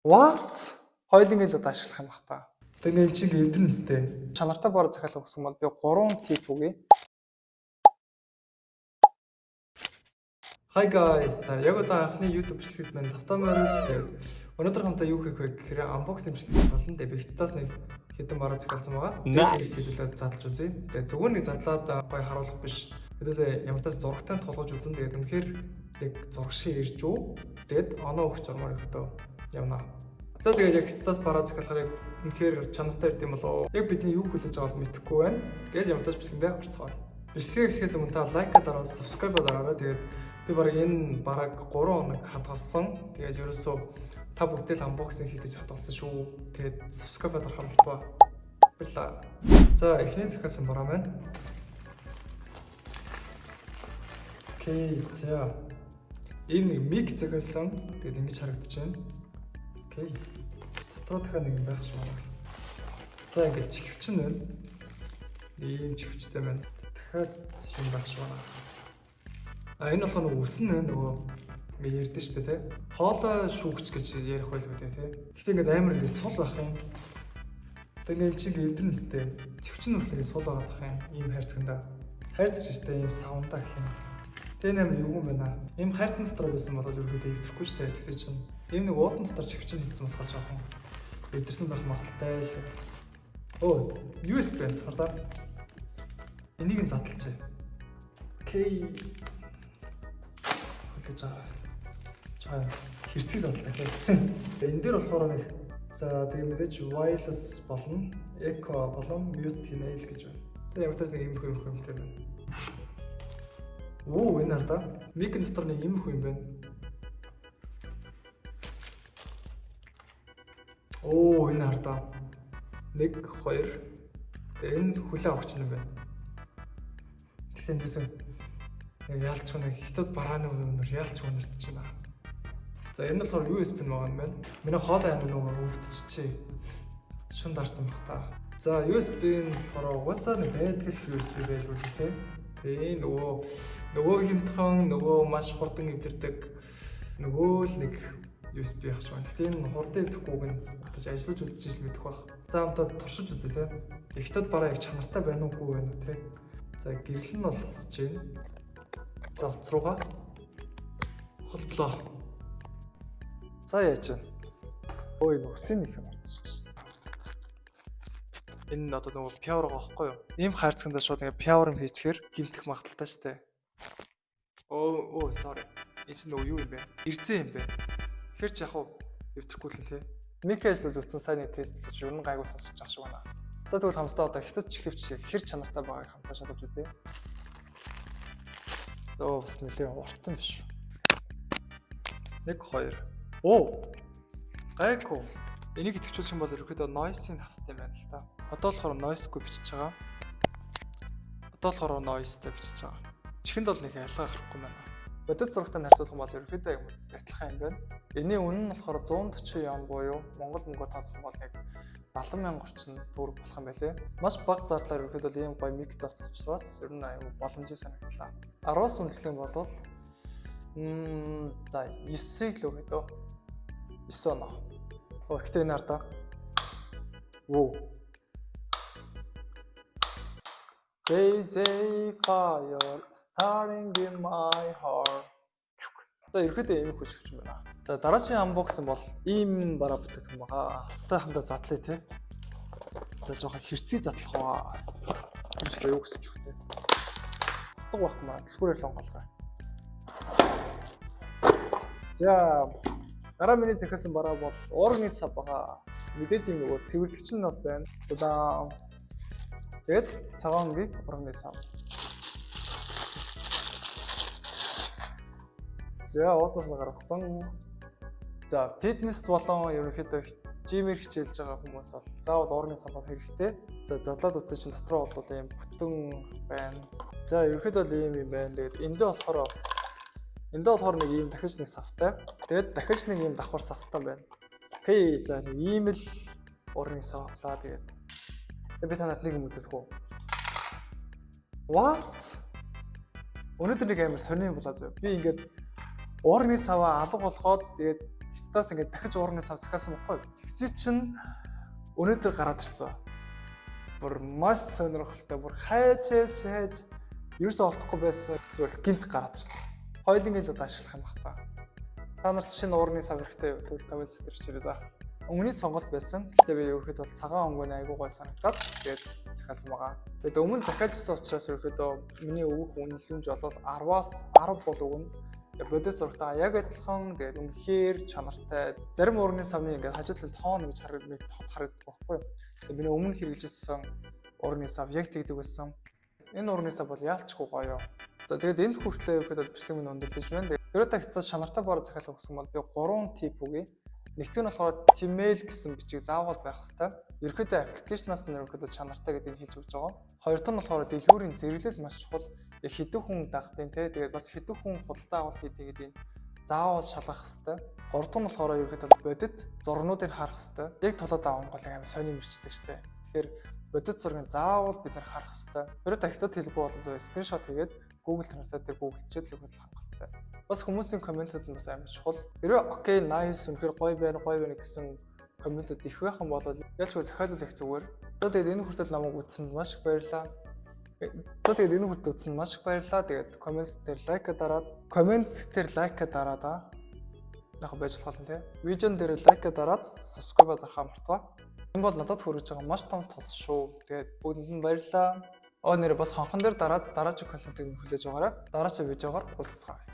What? Хоёулангийн л одоо ашиглах юм бах та. Тэгээ энэ чиг эвдэрнэ өстэй. Чанартай бор захиалга өгсөн бол би 3 тип өгье. Hi guys. За яг одоо анхны YouTube бичлэгэд маань тавтаа морил. Тэгээд өнөөдөр хамтаа юу хийх вэ гэхээр unboxing бичлэг хийх болно. Тэгээд би хятадаас нэг хэдэн бараа захиалсан байгаа. Тэгээд тэрийг хэдүүлээ задлж үзье. Тэгээд зүгээр нэг задлаад гоё харуулах биш. Хэдүүлээ ямар тач зурагтай тулгаж үзэн. Тэгээд үнэхээр яг зураг шиг ирж үү. Тэгээд оноо өгч ормоор ихдээ явна. За тэгээд яг хятадаас бараа захиалахаар яг үнэхээр чанартай ирд юм болоо. Яг бидний юу хүлээж байгааг мэдэхгүй байна. Тэгээд ямар тач бичлэгэндээ орцгоё. Бичлэгээ эхлэхээс өмнө та лайк дараад subscribe дараарай. Тэгээд би бараг энэ бараг 3 хоног хадгалсан. Тэгээд ерөөсөө та бүгдээ л unboxing хийх гэж хадгалсан шүү. Тэгээд subscribe дарах мартаа. Баярлалаа. За эхний захиалсан бараа маань. Окей, за. Ийм нэг мик захиалсан. Тэгээд ингэж харагдаж байна. Окей. Дотроо дахиад нэг юм байх шиг байна. За ингэж чихвчин байна. Ийм чихвчтэй байна. За дахиад юм байх шиг байна. А энэ болохоор нөгөө үсэн байна нөгөө ингээ ярьдэн штэ тий. Хоолой шүүгч гэж ярих байлгүй дээ тий. Гэхдээ ингээд амар ингээ сул байх юм. Одоо ингээ энэ чиг эвдэрнэ өстэй. Чихвчин хүртэл ингээ сул байгаад байх юм. Ийм хайрцагнда. Хайрцаг штэ ийм савндаа гэх юм. Тэгээ энэ амар эвгүй юм байна. Ийм хайрцан дотор байсан бол ерөөдөө эвдрэхгүй штэ. Тэгсэн чинь ийм нэг уудан дотор чихвчин хийсэн болохоор жоохон эвдэрсэн байх магадaltaй л. Оо, USB байна. Хардаа. Энийг нь задлажээ. Окей. Хүлээж байгаа. Чаа хэрцгий задлаа тий. Энэ дээр болохоор нэг за тэгээ мэдээж wireless болно, echo болон mute хийнэ л гэж байна. Тэгээ ямар тач нэг иймэрхүү иймэрхүү юмтай байна. Оо, энэ хардаа. Микэн дотор нэг иймэрхүү юм байна. Оо, энэ хардаа. 1 2. Тэгээ энэ хүлээ авахч юм байна. Тэгсэн дэсэн нэг ялч нэг хятад барааны өмнөр ялч үнэрт чинь. За энэ болохоор USB нь байгаа юм байна. Миний хоолой амир нөгөө өвдчихжээ. Шун дарсан баг та. За USB нь болохоор угаасаа нэг байдаг л USB байлгүй л тий. Тэгээ нөгөө хямдхан нөгөө маш хурдан эвдэрдэг нөгөө л нэг USB явах шиг байна. Гэтэ энэ хурдан эвдэхгүйг нь батж ажиллаж үзчихэж л мэдэх байх. За хамтаа туршиж үзье тий. Хятад бараа яг чанартай байна уугүй байна уу тий. За гэрэл нь бол хасж байна. За утас руугаа холблоо. За яаж вэ? Ой нүсийн их юм ардчих. Энэ нь одоо нөгөө пиавр байгаа байхгүй юу? Ийм хайрцагтаа шууд ингээ пиавр юм хийчихээр гимтэх магадaltaй штэ. Оо оо sorry. Энэ чинь нөгөө юу юм бэ? Ирзэн юм бэ? Тэгэхээр ч яг уу эвдэхгүй л юм те. Мик ажиллаж утсан сайн нэг тестлэж ер нь гайгүй сонсож байгаа шиг байна. За тэгвэл хамтдаа одоо хятад чихвч хэр чанартай байгааг хамтдаа шалгаж үзье. Оо бас нэлээ уртан биш. 1 2. Оо. Гайгүй. Энийг идэвхжүүлэх юм бол ерөөхдөө noise-ийн хастай юм байна л та. Одоо болохоор noise-гүй бичиж байгаа. Одоо болохоор noise-тай бичиж байгаа. Чихэнд бол нэг ялгаа гарахгүй байна. Бодит зурагтай харьцуулах юм бол ерөөхдөө юм адилхан юм байна. Энийн үнэ нь болохоор 140 юан буюу Монгол мөнгөөр тооцох юм бол нэг 70 мянга орчим төгрөг болох юм байлээ. Маш бага зардлаар ерөөхдөө бол ийм гоё микт болсон учраас ер нь аюу боломжтой санагдлаа. 10-аас үнэлэх юм бол за 9-ийг л өгöd өө. 9 оноо. Оо ихтэй энэ хардаа. Вөө. There's a fire starting in my heart. За ерөөхдөө ийм хүч хүч юм байна. За дараагийн unboxing бол ийм бараа бүтээгдэхүүн байгаа. За хамтаа задлаа те. За жоохон хэрцгий задлах ба. Энэ юу гэсэн ч үхтэй. Утга байхгүй маа. Түлхүүрээр л онгоолгоо. За дараа миний захиалсан бараа бол уурганы сав байгаа. Мэдээж юм нөгөө цэвэрлэгч нь бол байна. За тэгээд цагаан өнгийн уурганы сав. За ууднаас нь гаргасан. За фитнест болон ерөнхийдөө жимээр хичээлж байгаа хүмүүс бол заавал уурганы сав бол хэрэгтэй. За задлаад утсан чинь дотроо бол ийм бүтэн байна. За ерөнхийдөө бол ийм юм байна. Тэгээд эндээ болохоор нэг ийм дахиж нэг савтай. Тэгээд дахиж нэг ийм давхар савтай байна. Окей. За нэг ийм л уурганы сав авлаа. Тэгээд би танад нэг юм үзүүлэх үү? What? Өнөөдөр нэг амар сонин юм болоо зөө. Би ингээд уурганы саваа алга болгоод тэгээд Хятадаас ингээд дахиж уурганы сав захиалсан байхгүй юу? Тэгсэн чинь өнөөдөр гараад ирсэн. Бүр маш сонирхолтой. Бүр хайж хайж хайж ерөөсөө олдохгүй байсан. Зүгээр л гэнэт гараад ирсэн. Хоёулангийн л одоо ашиглах юм бах та. Та нарт шинэ уурганы сав хэрэгтэй юу? Тэгвэл comment дээр бичээрэй за. Өнгөний сонголт байсан. Гэхдээ би ерөнхийдөө бол цагаан өнгөний айгуу гой санагдаад, тэгээд захиалсан байгаа. Тэгээд өмнө захиалжсан учраас ерөнхийдөө миний өгөх үнэлэмж бол 10-аас 10 бол өгнө. Бодит зурагтай яг адилхан, тэгээд үнэхээр чанартай. Зарим уурганы савны ингээд хажуу талын тоон гэж харагддаг, тод харагддаг байхгүй юу? Тэгээд миний өмнө хэрэглэжсэн уурганы сав яг тэгдэг байсан. Энэ уурганы сав бол яалчгүй гоё. За, тэгээд энд хүртлээ ерөнхийдөө бичлэг минь өндөрлөж байна. Тэгээд хэрвээ та хятадаас чанартай бороо захиалга өгсөн бол би 3 tip өгье. Нэгдүгээр нь болохоор Tmall гэсэн бичиг заавал байх хэвээр. Ерөнхийдөө application аас нь ерөнхийдөө чанартай гэдгийг хэлж өгч байгаа. Хоёр дахь нь болохоор дэлгүүрийн зэрэглэл маш чухал. Яг хэдэн хүн дагдаг те, тэгээд бас хэдэн хүн худалдаа авалт хийдэг гэдгийг заавал шалгах хэвээр. Гурав дахь нь болохоор ерөнхийдөө бодит зургнуудыг харах хэвээр. Яг тулаад авангуул амар сони мэрчдэг штэ. Тэгэхээр бодит зургийг заавал бид нар харах хэвээр. Хэрвээ та хятад хэлгүй бол зөв screenshot хийгээд Google Translate дээр Google-чээд л өгөх хангалттай. Бас хүмүүсийн comment үүд нь бас амар чухал. Хэрвээ "Okay, nice, үнэхээр гоё байна, гоё байна" гэсэн comment үүд их байх юм бол ялчгүй захиалвал их зүгээр. За, тэгээд энэ хүртэл намайг үзсэнд маш их баярлалаа. За, тэгээд энэ хүртэл үзсэнд маш их баярлалаа. Тэгээд comments дээр like дараад, comments дээр like дараад аа. Яг байж болох юм те. Видеон дээр like дараад, subscribe дарахаа мартваа. Энэ бол надад хүрэж байгаа маш том тус шүү. Тэгээд бүгдэнд нь баярлалаа. Оо, нэр бас хонхон дээр дараад дараагийн контентыг хүлээж аваарай. Дараагийн видеогоор уулзцгаая.